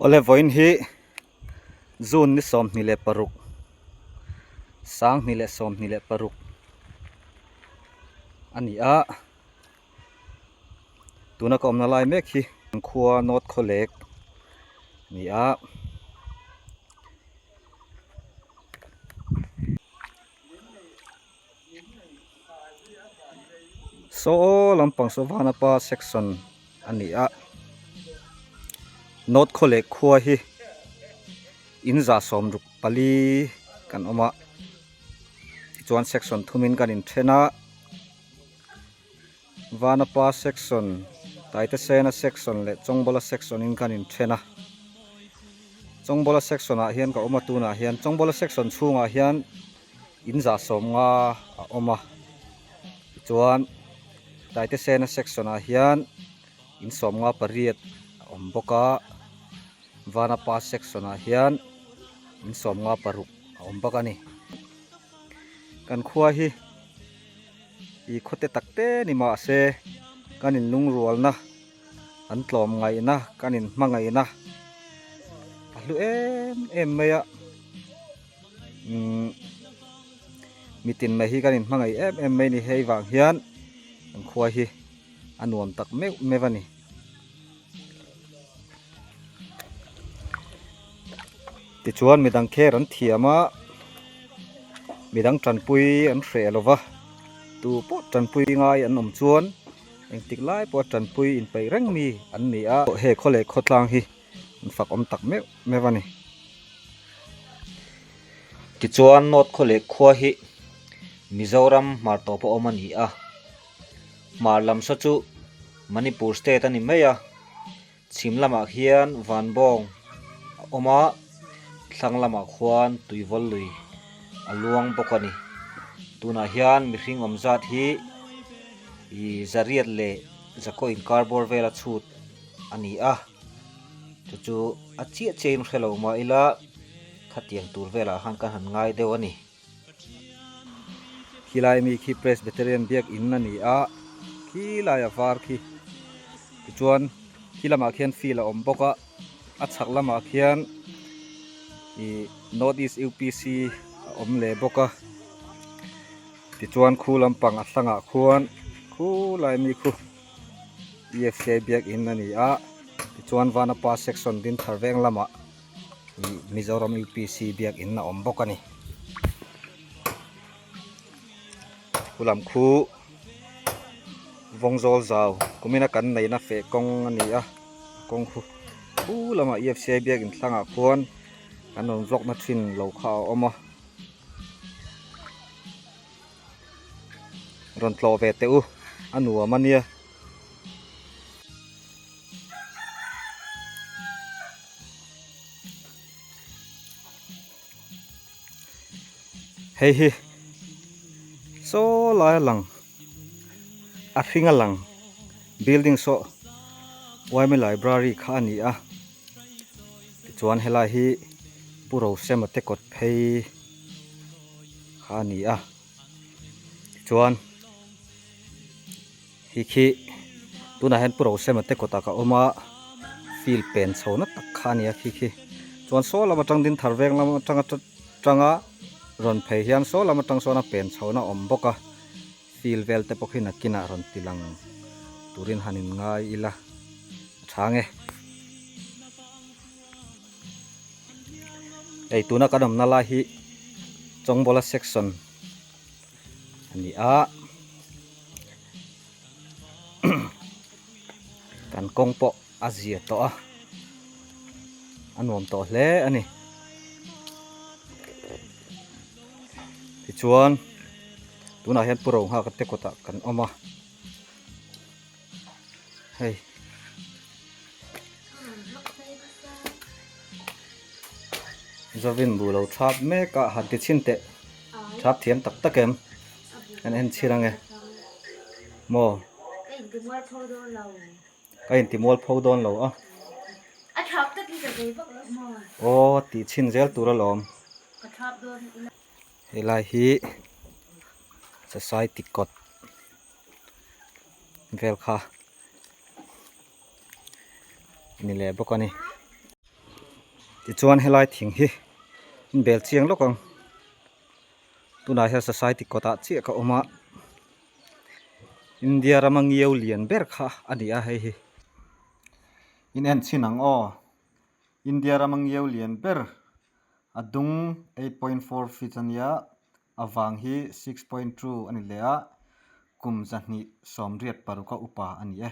Awle vawiin hi June ni 26 2026 a ni a tuna ka awmna lai mek hi khua North Khawlek a ni a. Saw lampang saw Vanapa section a ni a North Khawlek khua hi in 64 kan awm a tichuan section thumin kan inthen a Vanapa section Taitesena section leh Chawngbawla section in kan inthen a Chawngbawla section ah hian ka awm a tunah hian Chawngbawla section chhungah hian in 150 a awm a tichuan Taitesena section ah hian in 58 a awm bawk a Vanapa section ah hian in 56 a awm bawk a ni kan khua hi ih khaw te tak te ni mahse kan in lungrualna an tlawm ngaihna kan in hmangaihna a hlu em em mai a umm mitin mai hi kan in hmangaih em em mai a ni hei vang hian kan khua hi a nuam tak meuh meuh a ni. Tichuan midang kher an thiam a midang tanpui an hreh lo va tu pawh tanpui ngai an awm chuan engtik lai pawh tanpui inpeih reng mi an ni a he khaw leh khawtlang hi an fak awm tak meuh meuh a ni. Tichuan North khaw leh khua hi Mizoram hmar tawp a awm a ni a hmar lam saw chu Manipur state a ni mai a chhim lamah hian Vanbawng a awm a thlang lamah khuan Tuivawl lui a luang bawk a ni tunah hian mihring awm zat hi ih zariat leh zakaw inkar bawr vel a chhut a ni a chu chu a chiah chiah in hre lo mah ila khatiang tur velah khan kan han ngai deuh a ni. Khilai mi khi Presbyterian biakin a ni a khilai a var khi tichuan khi lamah khian field a awm bawk a a chhak lamah khian ih North East U P C a awm leh bawk a tichuan khu lampang a thlangah khuan khulai mi khu E F C I biakin a ni a tichuan Vanapa section Dinthar veng lamah. Ih Mizoram UPC biakin a awm bawk a ni. Khu lam khu vawngzawl zau kumina kan neihna feh kawng a ni a kawng khu khu lamah EFCI biakin thlangah khuan kan rawn vlog na thin lo kha a awm a rawn tlawh ve teh u a nuam a nia. Hei hi saw lai a lang a hring a lang building saw yma library kha a ni a tichuan helai hi Pu Rosema te kawt phei kha a ni a tichuan. Hi khi tunah hian Pu Rosema te kawtah ka awm a field pen chho na tak kha a ni a khi khi chuan saw lam atang din thar veng lam atang atanga rawn phei hian saw lam atang sawn a pen chho na awm bawk a field vel te pawh khi nakinah rawn ti lang turin han in ngai ila a tha ang e. Hei tuna kan awmna lai hi Chawngbawla section a ni a kan kawng pawh a zia tawh a a nuam tawh hle a ni tichuan tunah hian pu Rohngaka te kawtah kan awm a hei. Zavin bu lo thap mek a han ti chhin teh thap thiam tak tak em kan en chhir ange maw ka inti mual pho dawn lo a aw tih chhin zel tur alawm helai hi society kawt vel kha. Ni leh bawk a ni. Tichuan helai thing hi in bel chiang lawk ang. Tunah hian society kawtah chiah ka awm a, India rama ngiau lian ber kha a ni a hei hi. In en chhin ang aw, India rama ngiau lian ber a dung 8.4 feet a nia, a vang hi 6.2 a ni leh a, kum 286 a upa a ni e.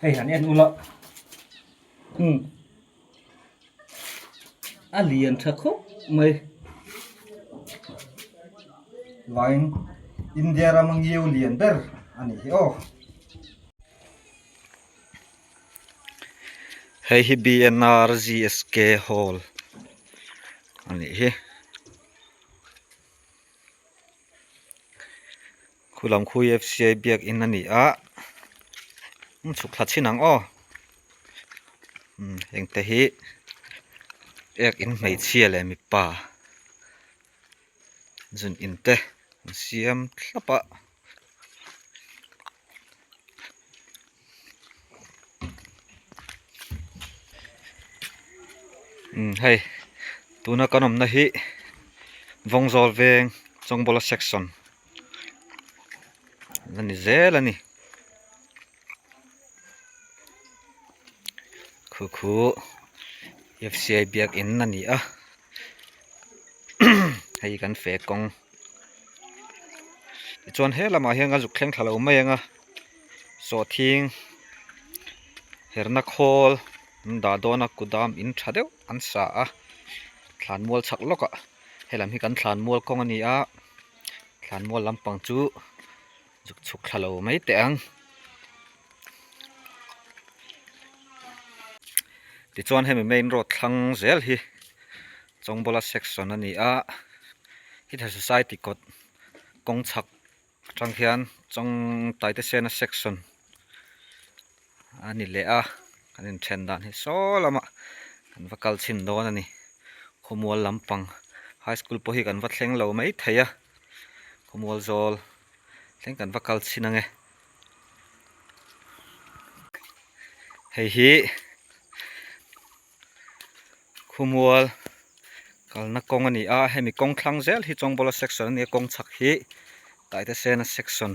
Hei han en ula umm a lian tha khawp mai vain India rama ngiau lian ber a nih hi aw. Hei hi BNRGSK hall a nih hi. Khulam khu FCI biakin a ni a chhuk thla chhin ang aw umm engte hi biakin hmeichhia leh mipa zun in te an siam thlap a. Umm hei tuna kan awmna hi Vawngzawl veng Chawngbawla section a ni zel a ni khu khu F_C_I biakin a ni a hei kan feh kawng tichuan he lamah hian ka zuk thleng thla lo mai ang a. Sawhthing herna khawl an dah dawn a kudam in tha deuh an sa a thlanmual chhak lawk ah helam hi kan thlanmual kawng a ni a thlanmual lampang chu zuk chhuk thla lo mai teh ang tichuan hemi main road thlang zel hi Chawngbawla section a ni a heta society kawt kawng chhak. Atang khian Chawngtaite Sena section a ni leh a, kan inthen dan hi saw lamah kan va kal chhin dawn a ni. Khawmual lampang high school pawh hi kan va thleng lo mai thei a, khawmual zawl thleng kan va kal chhin ang e. Hei hi Khawmual kalna kawng a ni a, hemi kawng thlang zel hi Chawngbawla section a ni a, kawng chhak hi Taitesena section.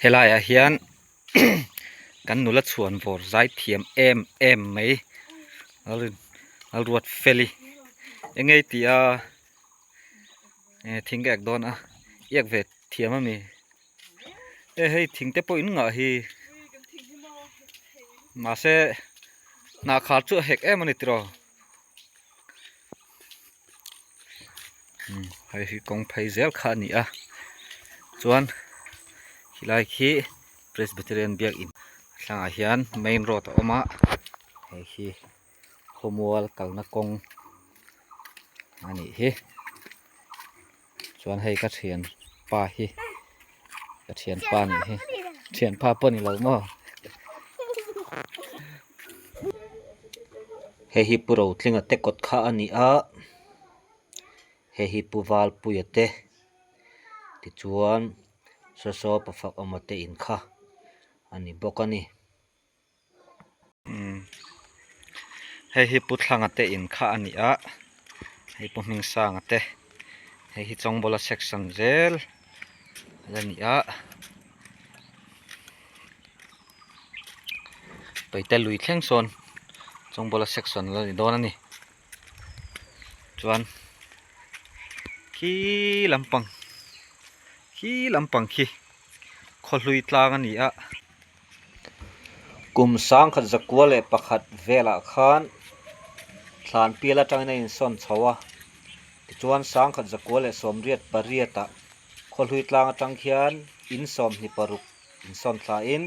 Helaiah hian kan nula chhuan vawr zai thiam em em mai Lalruatfeli eng nge i tih a thing ka ek dawn a i ek ve thiam a mi. E hei thing te pawh in ngah hi mahse hnah khar chu a hek em a ni tiraw umm hei hi kawng phei zel kha a ni a chuan khilai khi Presbyterian biakin a thlangah hian main road a awm a hei hi khawmual kalna kawng a nih hi. Chuan hei ka thian pa hi ka thian pa nih hi thian pa pawh ni lo maw hei hi pu Rotlinga te kawt kha a ni a hei hi pu Valpuia te tichuan saw saw pa fak awma te in kha a ni bawk a ni. Hei hi Pu Thlanga te in kha a ni a, hei Pu Hmingsanga te, hei hi Chawngbawla section zel a ni a, Paite lui thleng sawn Chawngbawla section la ni dawn a ni, chuan khi lampang khi lampang khi khawhlui tlang a ni a. Kum sangkhat zakua leh pakhat velah khan thlan pial atangin a insawn chho a, tichuan sangkhat zakua leh sawmriat pariatah khawhlui tlang atang khian in sawmhnih paruk insawn thlain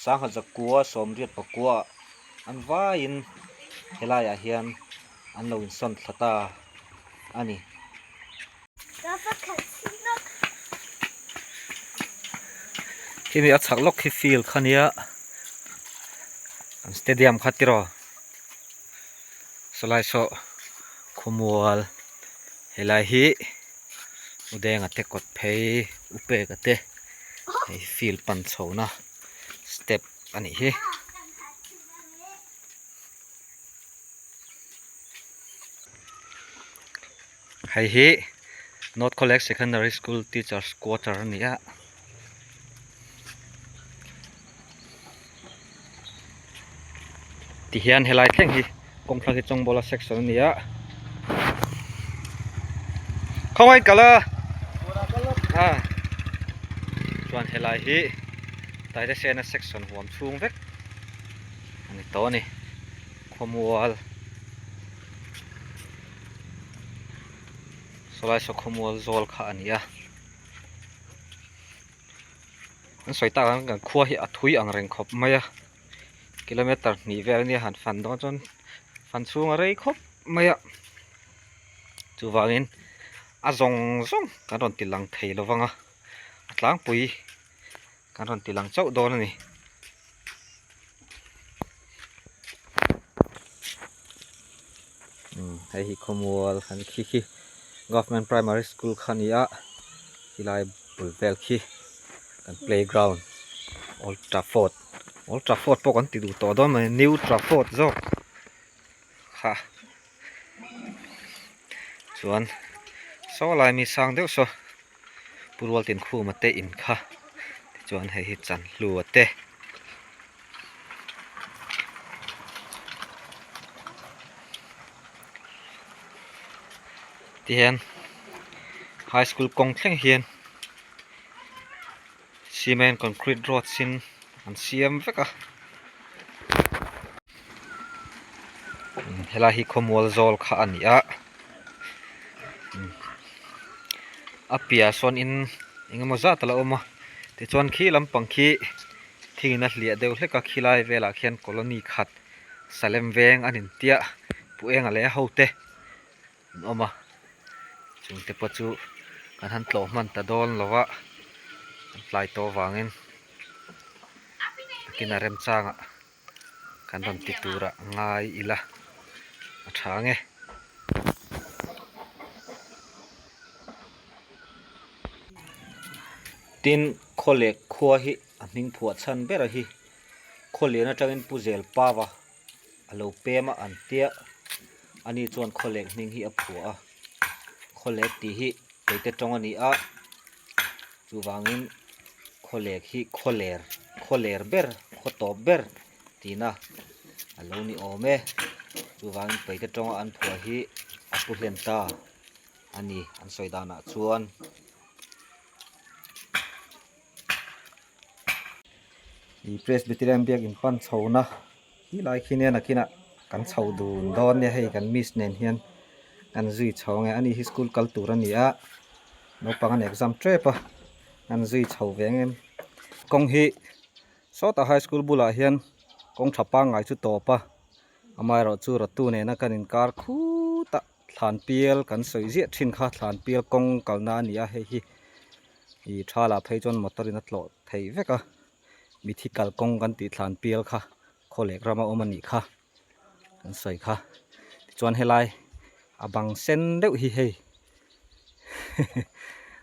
sangkhat zakua sawmriat pakuaah an vaiin helaiah hian an lo insawn thla ta a ni. Khimi a chhak lawk khi field kha nia an stadium kha tiraw sawlai saw khawmual helai hi Udenga te kawt phei Upeka te. Hei field pan chhohna step a nih hi. Hei hi North College Secondary School Teachers Quarter a ni a. Tihian helai thleng hi kawngthlang hi Chawngbawla section a ni a. Khawngaih kal a a chuan helai hi Taitesena section huam chhung vek a ni tawh a ni khawmual sawlai saw khawmual zawl kha a ni a. An sawi tak ang kan khua hi a thui ang reng khawp mai a kilometer hnih vel ania han fan dawn chuan fan chhung a rei khawp mai a chuvangin a zawng zawng kan rawn ti lang thei lo vang a a tlangpui kan rawn ti lang chauh dawn a ni. Hei hi khawmual an khi khi government primary school kha a ni a helai bul vel khi kan playground old trafford old trafford pawh kan ti duh tawh dawn mai new trafford zawk kha chuan saw lai mi sang deuh saw Pu Rualtinkhuma te in kha tichuan hei hi Chanhlua te. Tihian high school kawng thleng hian cement concrete road sin an siam vek a helai hi khawmual zawl kha a ni a a piahah sawn in eng emaw zat a la awm a tichuan khi lampang khi thingin a hliah deuh hlek a khilai velah khian colony khat Salem veng an intiah pu enga leh a hote an awm a chungte pawh chu kan han tlawh hman ta dawn lo a an tlai tawh avangin takin a remchangah kan rawn ti turah ngai ila a tha ang e. Tin khawlek khua hi a hming phuah chhan ber a hi khawlian atangin Pu Zel Pava a lo pem a an tia ani chuan khawlek hming hi a phuah a khawlek tih hi keite tawng a ni a chuvangin khawlek hi khawler khawler ber khaw tawp ber tihna a lo ni awm e chuvangin keite tawnga an phuah hi a pu hlen ta a ni an sawi danah chuan. Ih Presbyterian biakin pan chho na ti lai khi nia nakinah kan chho dun dawn nia hei kan miss nen hian kan zui chho ang e ani hi school kal tur a ni a naupang an exam tep a an zui chho ve ang em kawng hi sawtah high school bulah hian kawng tha pangngai chu tawp a amaherawhchu ratu nena kan inkar khutah thlan pial kan sawi ziah thin kha thlan pial kawng kalna a ni a hei hi ih tha lah phei chuan motor in a tlawh thei vek a mithi kalkawng kan tih thlan pial kha khawlek rama awm a nih kha kan sawi kha tichuan helai a bang sen deuh hi hei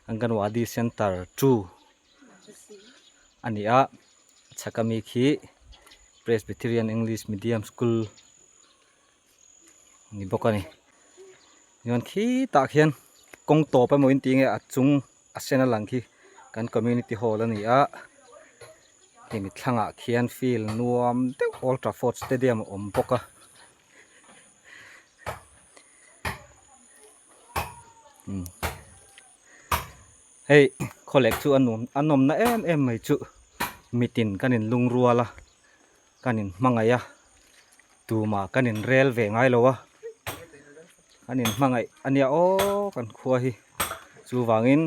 anganwadi center two a ni a a chhak ami khi presbyterian english medium school a ni bawk a ni chuan khitah khian kawng tawp emaw in tih nge a chung a sen a lang khi kan community hall a ni a hemi thlangah khian field nuam deuh old trafford stadium a awm bawk a hei khawlek chu a nuam a nawmna em em mai chu mitin kan in lungrual a kan in hmangaih a tumah kan in rel ve ngai lo a kan in hmangaih a nia aw kan khua hi chuvangin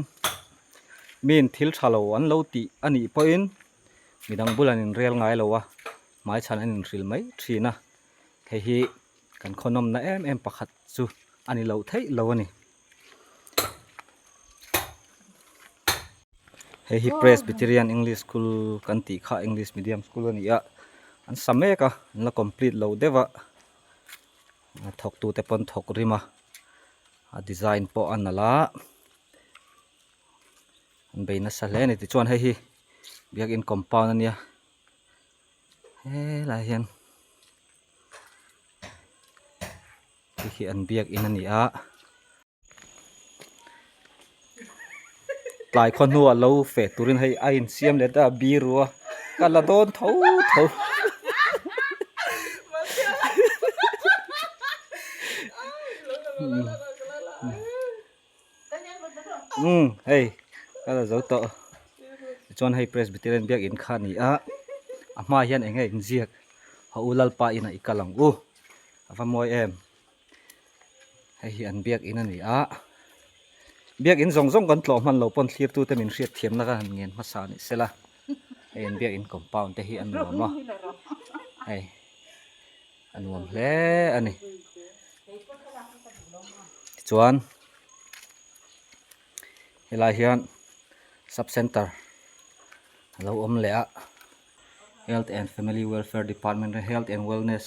min thil tha lo an lo tih a nih pawhin midang bul an in rel ngai lo a hmaichhan an in hrilh mai thin a hei hi kan khaw nawmna em em pakhat chu a ni loh theih lo a ni. Hei hi Presbyterian English School kan tih kha English medium school a ni a an sa mek a an la complete lo deuh a a thawk tu te pawn thawk rim a a design pawh a nalh a an bei nasa hle a ni tichuan hei hi. Biakin compound a nia helaiah hian hei hi an biakin a ni a tlai khaw hnuah lo feh turin hei a insiam leh ta a biru a ka la dawn tho tho. Umm hei ka la zo tawh tichuan hei presbyterian biakin kha a ni a a hmaah hian eng nge inziak haw u lalpa inah i kal ang u a va mawi em hei hi an biakin a ni a biakin zawng zawng kan tlawh hman loh pawn thlir tute min hriat thiamna kha han ngen hmasa ni sela hei an biakin compound te hi a nuam a hei a nuam hle a ni tichuan helai hian sub center a lo awm leh a health and family welfare department health and wellness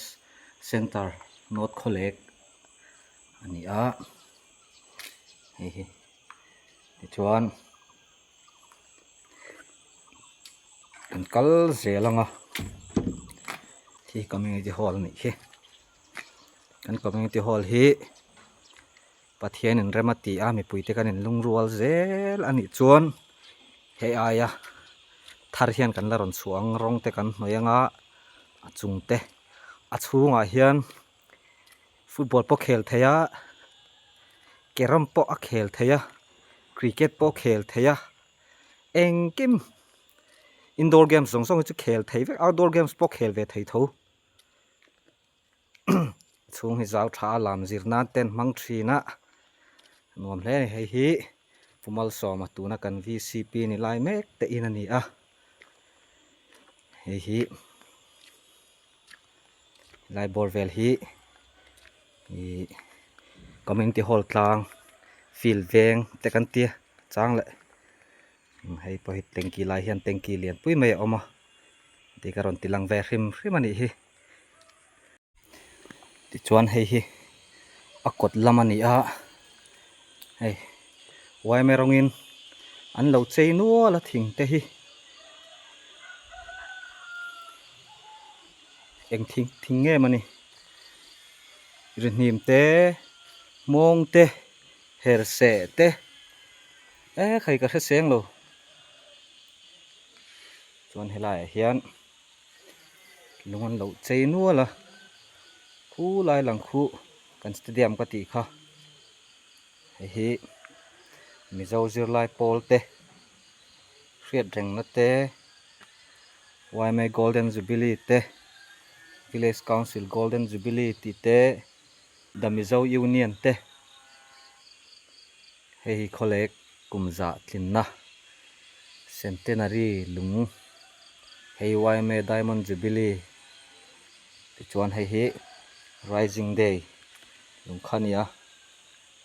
center north khawlek a ni a hei hi tichuan Kan kal zel ang a khi community hall a nih khi kan community hall hi Pathian in rem a ti a mipui te kan in lungrual zel a nih chuan hei aia thar hian kan la rawn chhuah ang rawng te kan hnawih ang a a chung te a chhungah hian football pawh khel thei a carrom pawh a khel thei a cricket pawh a khel thei a engkim indoor games zawng zawng hi chu khel thei vek outdoor games pawh khel ve thei tho chhung hi zau tha a lam zir nan ten hmang thin a nuam hle a ni hei hi Pu Malsawma tuna kan V C P ni lai mek te in a ni a hei hi Lai bawr vel hi ihh community hall tlang field veng te kan tia chang leh hei pawh hi tanky lai hian tanky lian pui mai a awm a tih ka rawn ti lang ve hrim hrim a nih hi tichuan hei hi a kawt lam a ni a hei yma rawngin an lo chei nual a thing te hi. Eng thing thing nge mawni rihnim te hmawng te herseh te e khai ka hre seng lo chuan helaiah hian lung an lo chei nual a khu lai lang khu kan stadium ka tih kha hei hi mizo zirlai pawl te hriat rengna te. Yma Golden Jubilee te, Village Council Golden Jubilee tih te, The Mizo Union te, hei hi khawlek kum zah tlinna Centenary lung, hei yma Diamond Jubilee tichuan hei hi Rising Day lung kha a ni a,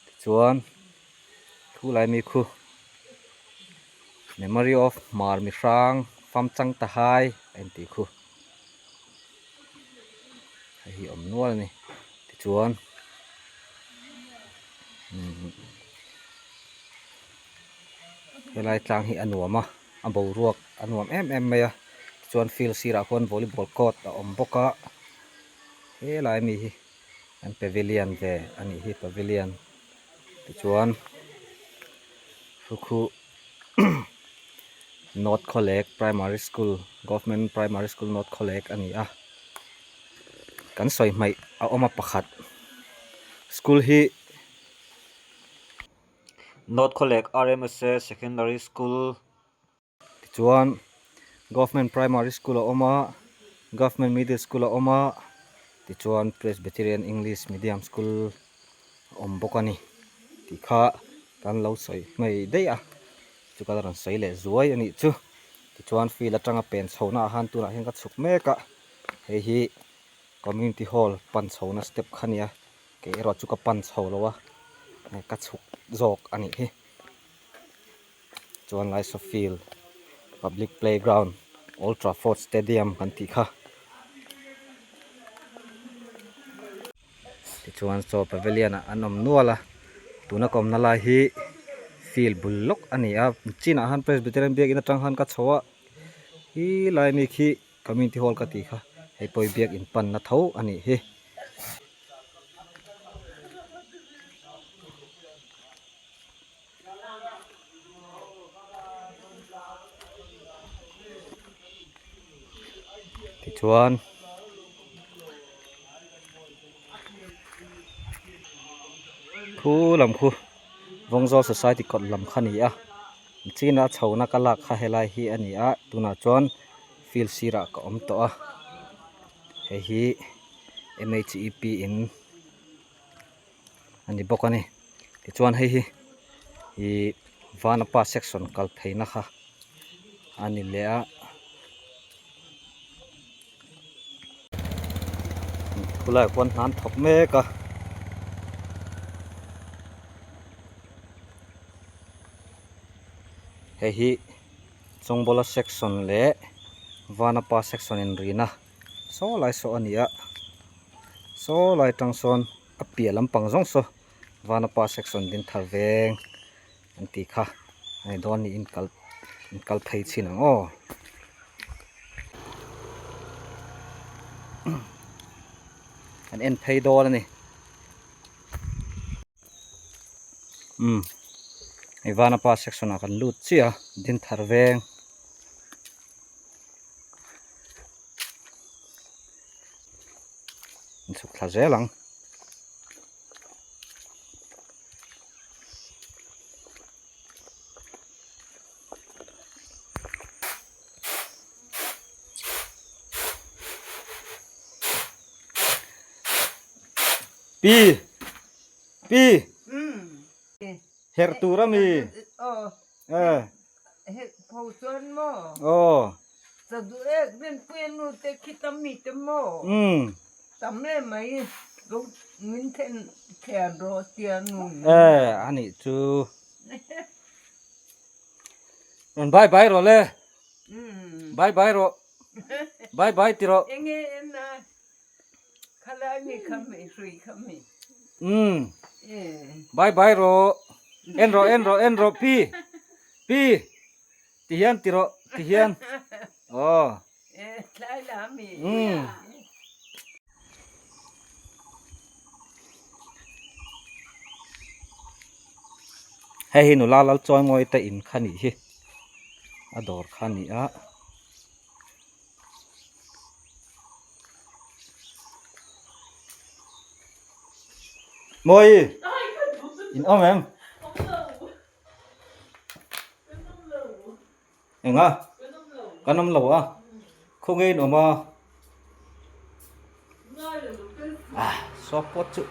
tichuan thu lai mi khu. Memory of Hmar mi hrang fam chang ta hai a intih khu hei hi awm nual a ni tichuan umm helai tlang hi a nuam a a boruak a nuam em em mai a tichuan field sirah khuan volleyball court a awm bawk a helai mi hi an pavilion ve a nih hi pavilion tichuan Hukhu North Khawlek Primary School Government Primary School North Khawlek a ni a kan sawi hmaih a awm a pakhat school hi North Khawlek R_M_S_A Secondary School Tichuan Government Primary School a awm a, Government Middle School a awm a, tichuan Presbyterian English Medium School a awm bawk a ni tih kha kan lo sawi hmei daih a, chu ka la rawn sawi leh zuai a nih chu. Tichuan field atanga pen chhohna ah khan tunah hian ka chhuk mek a, hei hi Community Hall pan chhohna step kha a ni a, kei erawh chu ka pan chho lo a, ka chhuk zawk a nih hi. Chuan Laisaw field public playground old trafford stadium kan tih kha tichuan chaw pavilion ah an awm nual a tuna ka awmna lai hi field bul lawk a ni a chinah khan presbyterian biakin atang khan ka chho a. Khi lai mi khi community hall ka tih kha hei pawh hi biakin panna tho a nih hi. Tichuan khu lam khu Vawngzawl Society kawt lam kha a ni a china chhona ka lak kha helai hi a ni a tunah chuan field sirah ka awm tawh a hei hi M H E P in a ni bawk a ni tichuan hei hi ihh vanapa section kal pheina kha a ni leh a khulaiah khuan hna an thawk mek a. Hei hi Chawngbawla section leh Vanapa section inrina saw lai saw a ni a saw lai tang sawn a piah lampang zawng saw Vanapa section din thar veng an tih kha a ni dawn niin kal in kal phei chhin ang aw. An en phei dawn a ni. Umm hei Vanapa section ah kan lut chiah a Dinthar veng an chhuk thla zel ang. Pi pi herh tur a mi aw e a nih chu rawn bye bye rawh le bye bye rawh bye bye ti rawh umm bye bye rawh en rawh en rawh en rawh pi pi ti hian ti rawh ti hian aw umm. Hei hi nula lal chawi ngawi te in kha nih hi a dawr kha a ni a. Mawi in awm em? Enga? Kan awm lo a. Khawnge in awm a? Ah, saw pawt chu.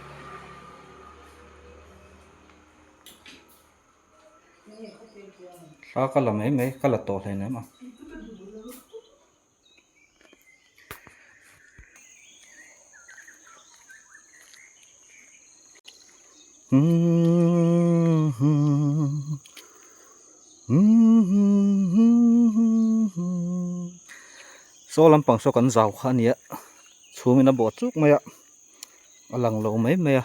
Thla ka la mai mai, ka la tawh hleinem a. Saw lampang saw kan zau kha a nia chhungin a bawh chuk mai a a lang lo mai mai a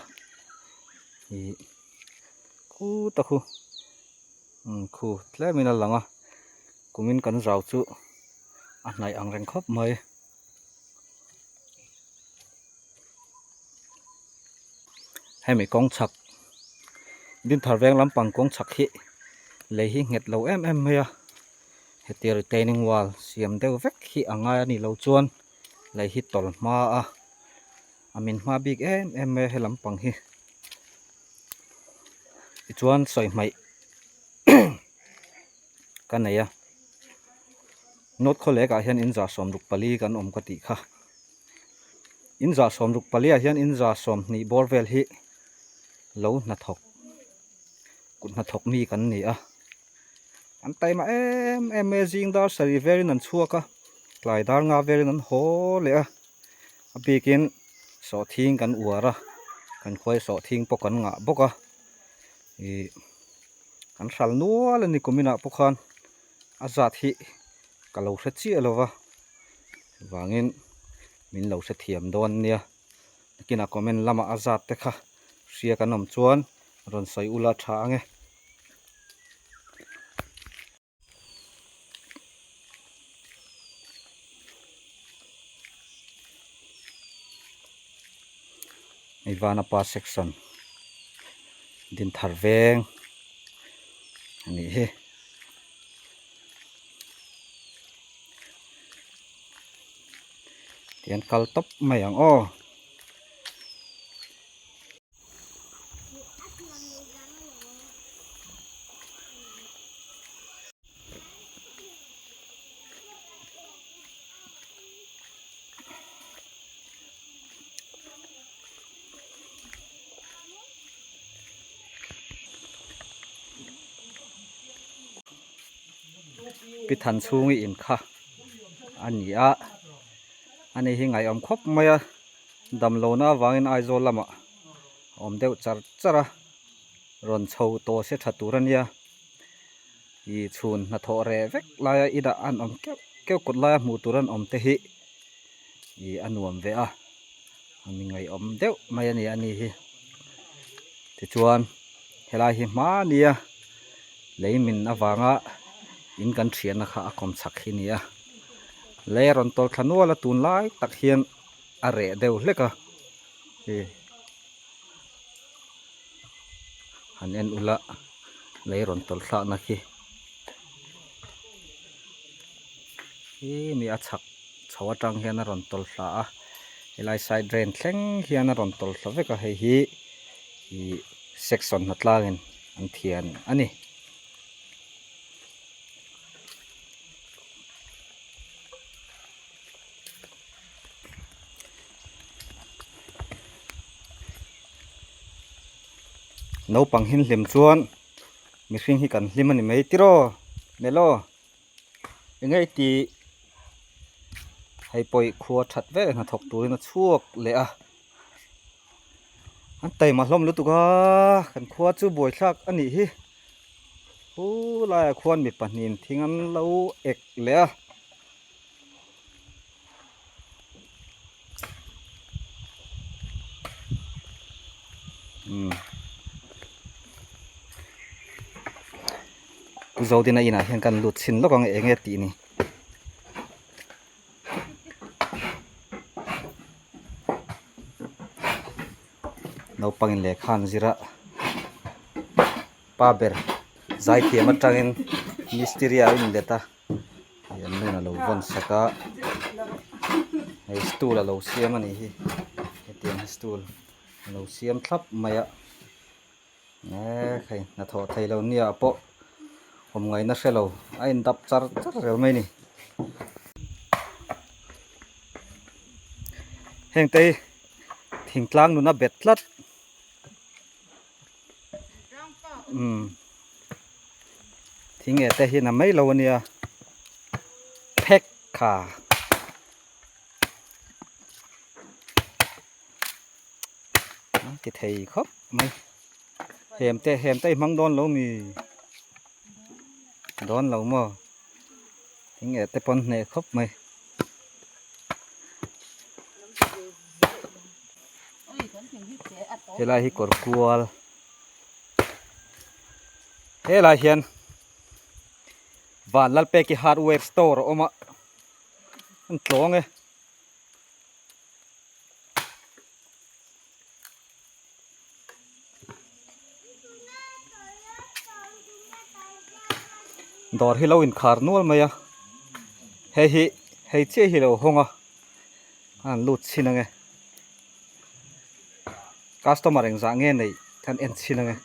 ih khut a khu khu tlemin a lang a kumin kan zau chu a hnaih ang reng khawp mai. Hemi kawng chhak Dinthar veng lampang kawng chhak hi lei hi nghet lo em em mai a hetia retaining wall siam deuh vek hi a ngai a nih loh chuan lei hi tawlh hma a a min hma bik em em mai a he lampang hi tichuan sawi hmaih ka nei a North Khawlek ah hian inzah 64 kan awm ka tih kha. In zah 64 ah hian in zah 20 bawr vel hi lo hnathawk kut hnathawk mi kan ni a an taima em em mai a zing dar sarih velin an chhuak a tlai dar nga velin an haw leh a a bikin sawhthing kan uar a kan khuai sawhthing pawh kan ngah bawk a ih kan hral nual a ni kuminah pawh khan a zat hi ka lo hre chiah lo va. Vangin min lo hrethiam dawn nia. Nakinah comment lamah a zat te kha hria kan awm chuan rawn sawi ula tha ang e. Ivanapa section Dinthar veng a nih hi. Tihian kal tawp mai ang aw. Pi than chhungi in kha a ni a ani hi ngaihawm khawp mai a damlohna avangin Aizawl lamah a awm deuh char char a rawn chho tawh se tha tur a nia ih chhun hnathawh reh vek laia inah an awm keuh keuh kawt laia hmuh tur an awm te hi ih a nuam ve a mi ngaihawm deuh mai a ni a ni hi tichuan helai hi hmania lei min avanga in kan thianna kha a kawm chak hi a ni a lei a rawn tawlh thla nual a tunlai tak hian a reh deuh hlek a ih han en ula lei rawn tawlh thlakna khi ih mi a chhak chho atang hian a rawn tawlh thla a helai side drain thleng hian a rawn tawlh thla vek a hei hi ih section hnatlangin an thian a ni. Naupang hin hlim chuan mihring hi kan hlim a ni mai tiraw Melo eng nge i tih hei pawih khua that vek hnathawk turin a chhuak leh a an taima hlawm lutuk a kan khua chu buaithlak a nih hi hu laiah khuan mi pahnihin thing an lo ek leh a. Pu Zodina inah hian kan lut chhin lawk ang eng nge tih ni. Naupangin lehkha an zir a pa ber zaithiam atangin mistiri ah a inlet a. Hei an nun a lo vawn sak a hei stool a lo siam a nih hi hetiang hi stool a lo siam thlap mai a eee hei hnathawh thei lo nia pawh awm ngaihna hre lo a in dap char char rel mai a ni heng te hi thingtlang nun a bet tlat umm. Thing eh te hian a mai lo ania phek kha an ti thei khawp mai hem te hem te i hmang dawn lo mi dawn lo maw thing eh te pawn hneh khawp mai. Helai hi kawr kual. Helai hian Vanlalpeki hardware store a awm a an tlawng e. Dawr hi lo inkhar nual mai a hei hi hei chiah hi lo hawng a an lut chhin ang e. Customer engzah nge neih kan en chhin ange.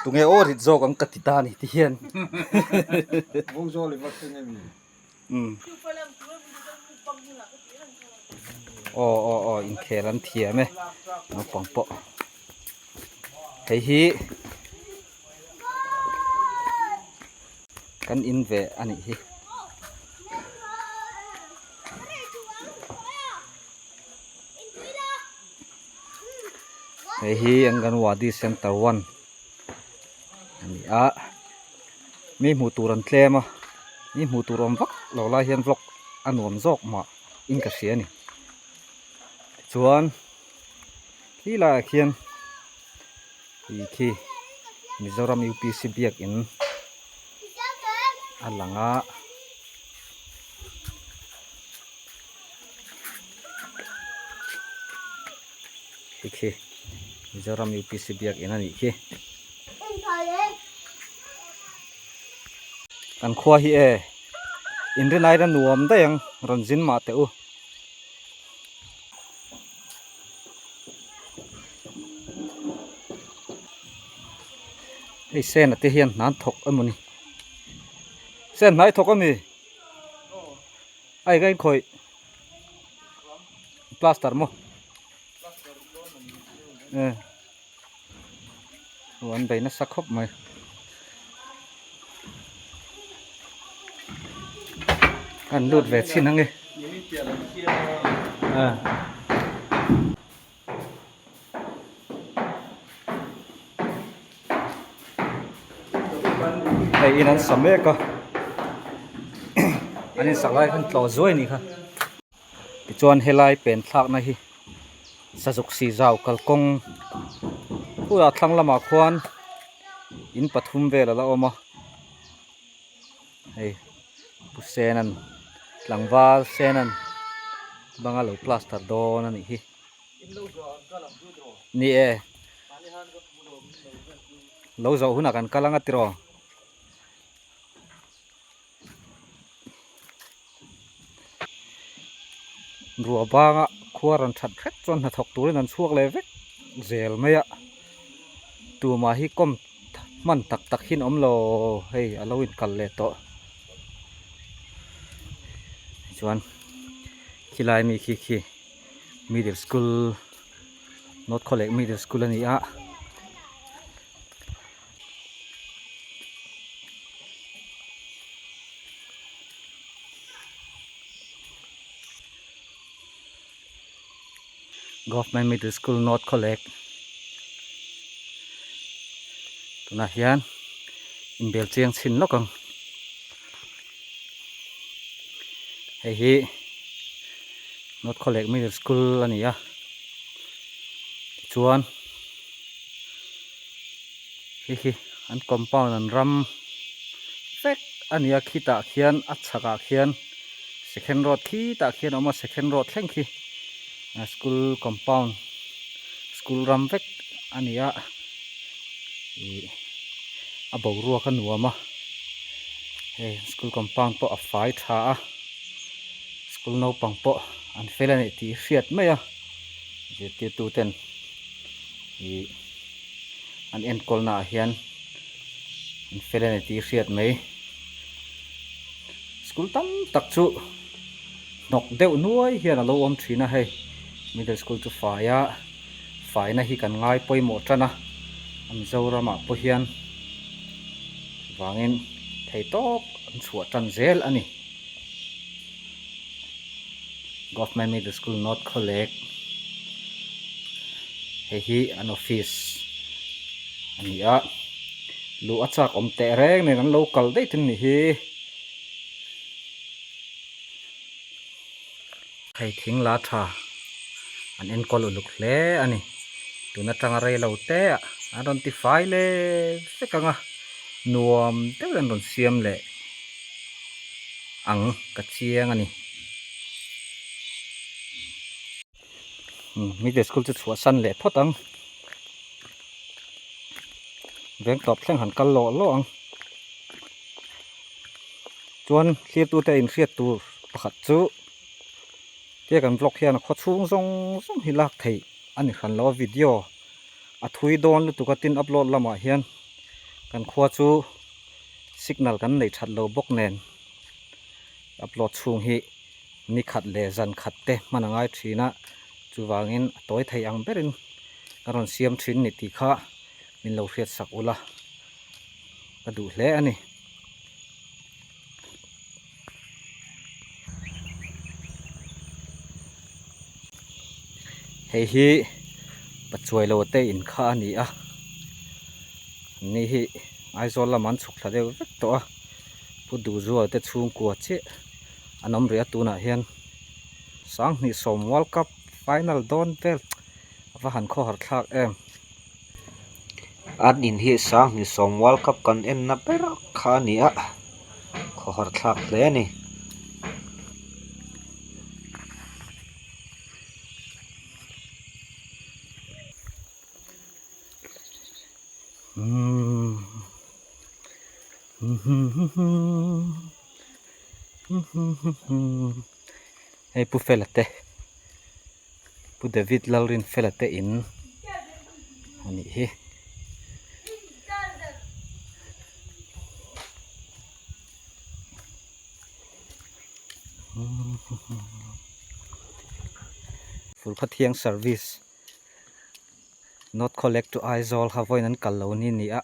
Tunge aw rit zawk ang ka ti ta ni ti hian. Aw aw aw inkhel an thiam e naupang pawh. Hei hi kan in ve a nih hi. Hei hi Anganwadi Center 1 a ni a mi hmuh tur an tlem a mi hmuh tur awm vak lo lai hian vlog a nuam zawk mah in ka hria a ni tichuan khi laiah khian ih khi Mizoram UPC biakin a lang a. Khi khi Mizoram UPC biak in a nih khi. Kan khua hi e inrinai na nuam daih ang rawn zin mah teh u. Hei sena te hian hna an thawk emaw ni sen hnai thawk ami a eng a inkhawih plaster maw eh aw an bei nasa khawp mai an lut ve chhin ange ah. Hei in an sa mek a an in sak lai khan tlawh zuai a nih kha tichuan helai pen thlakna hi sazuk si zau kalkawng bulah thlang lamah khuan in pathum vel a la awm a hei pu senan tlangval senan banga lo plaster dawn a nih hi. Ni e. Lo zawh hunah kan kal anga tiraw. Ruah banga khua rawn that hret chuan hnathawk turin an chhuak leh vek zel mai a. Tumah hi kawm hman tak tak hi an awm lo hei a lo inkal leh tawh. Chuan khilai mi khi khi. Middle school North Khawlek Middle School a ni a. Government Middle School North Khawlek tunah hian inbel chiang chhin lawk ang hei hi. North Khawlek Middle School a ni a tichuan hei hi an compound an ram vek a ni a khitah khian a chhakah khian second road khitah khian a awm a second road thleng khi school compound school ram vek a ni a ih a boruak a nuam a hei school compound pawh a fai tha a. School naupang pawh an fel a nih tih hriat mai a, zirtirtu ten ih an enkawl naah hian an fel a ni tih hriat mai. School tam tak chu hnawk deuh nuai hian a lo awm thin a hei, middle school chu fai a, faina hi kan ngai pawimawh tan a, a Mizoramah pawh hian vangin theihtawp an chhuah tan zel a ni. Government Middle School North Khawlek hei hi an office a ni a luh a chak awm teh reng nen an lo kal daih thing ni hi hei thing la tha an enkawl uluk hle a ni tun atanga rei lo te ah an rawn ti fai leh vek ang a nuam deuhin an rawn siam leh. ang ka chiang a ni. Middle school chu chhuahsan leh phawt ang. Veng tawp thleng han kal lawh lawh ang. Chuan thlirtute inhriat tur pakhat chu tia kan vlog hian a khaw chhung zawng zawng hi lak theih a ni hran lo a video a thui dawn lutuk a tin upload lamah hian kan khua chu. Signal kan neih that lo bawk nen upload chhung hi ni khat leh zan khat te hman a ngai thin a, chuvangin a tawi thei ang berin ka rawn siam thin ni tih kha min lo hriat sak ula ka duh hle a ni. Hei hi Pachuailo te in kha a ni a, ni hi Aizawl lamah an chhuk thla deuh vek tawh a, Pu Duhzuala te chhungkua chiah an awm rih a tunah hian Sanghnih sawm World Cup final dawn vel a va han khawhar thlak em. An in hi Sanghnih sawm World Cup kan enna ber kha a ni a, khawhar thlak hle a ni. Hei Pu Fela te Pu David Lalrinfela te in a nih hi. Furkhawthiang service North Khawlek to Aizawl kha vawiin an kal lo ni a ni a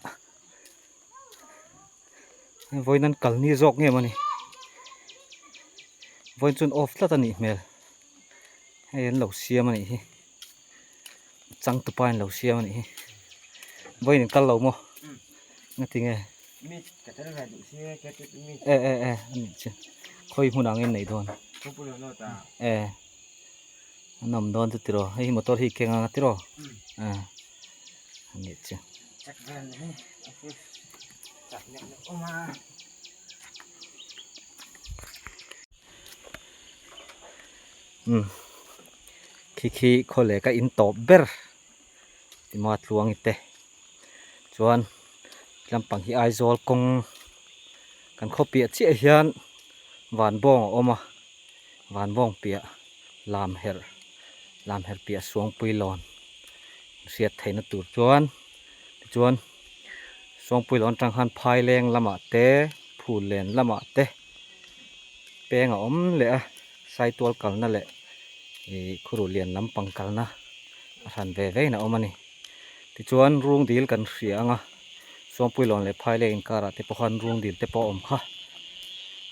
vawiin an kal ni zawk nge mawni vawiin chuan off tlat a nih hmel hei an lo siam a nih hi changtupa in lo siam a nih hi vawiin in kal lo maw ngatinge e e e a nih chu khawi hmunah nge an neih dawn e. An awm dawn chu tiraw hei hi motor hi keng anga tiraw ah a nih chu. Umm khi khi khawle ka in tawp ber tima tluangi te chuan lampang hi Aizawl kawng kan khaw piah chiah hian vanbawng a awm a. Vanbawng piah lam herh lam herh piah Suangpui lawn hriat theihna tur chuan tichuan Suangpui lawn atang khan Phaileng lamah te Phullen lamah te peng a awm leh a Saitual kalna leh ih Khuruhlian lampang kalna a hran ve vein a awm a ni. Tichuan Rungdil kan hria ang a, Suangpui lawn leh Phaileng inkarah te pawh khan Rungdil te pawh a awm kha,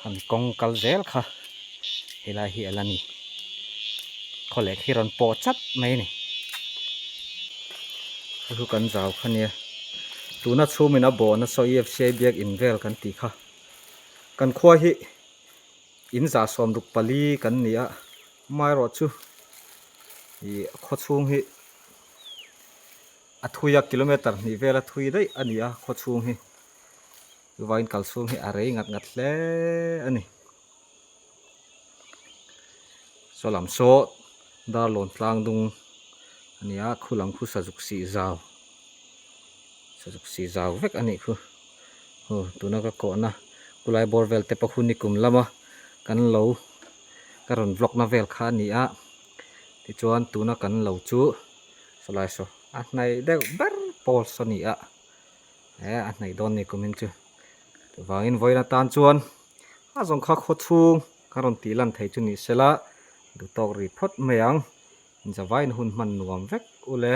han kawng kal zel kha helai hi a la ni. Khawlek hi rawn pawh chat mai a ni. Chu chu kan zau kha nia. Tuna chhumin a bawhna saw EFCI biak in vel kan tih kha. Kan khua hi in za 64 kan ni a, amaherawhchu ih khawchhung hi. A thui a kilometer hnih vel a thui daih a ni a khaw chhung hi chuvain kal chhung hi a rei ngat ngat hle a ni saw lam saw darlawn tlang dung a ni a khu lam khu sazuk sih zau sazuk sih zau vek a nih khu aw tuna ka kawhna khulai bawr vel te pawh khu nikum lama kan lo ka rawn vlog na vel kha a ni a tichuan tuna kan lo chu. Sawlai saw a hnaih deuh ber pawl saw ni a he a hnaih dawn ni kumin chu chuvangin vawiin atan chuan a zawng kha khaw chhung ka rawn tih lan thei chu ni sela duh tawk ri phawt mai ang zavaiin hun hman nuam vek ule.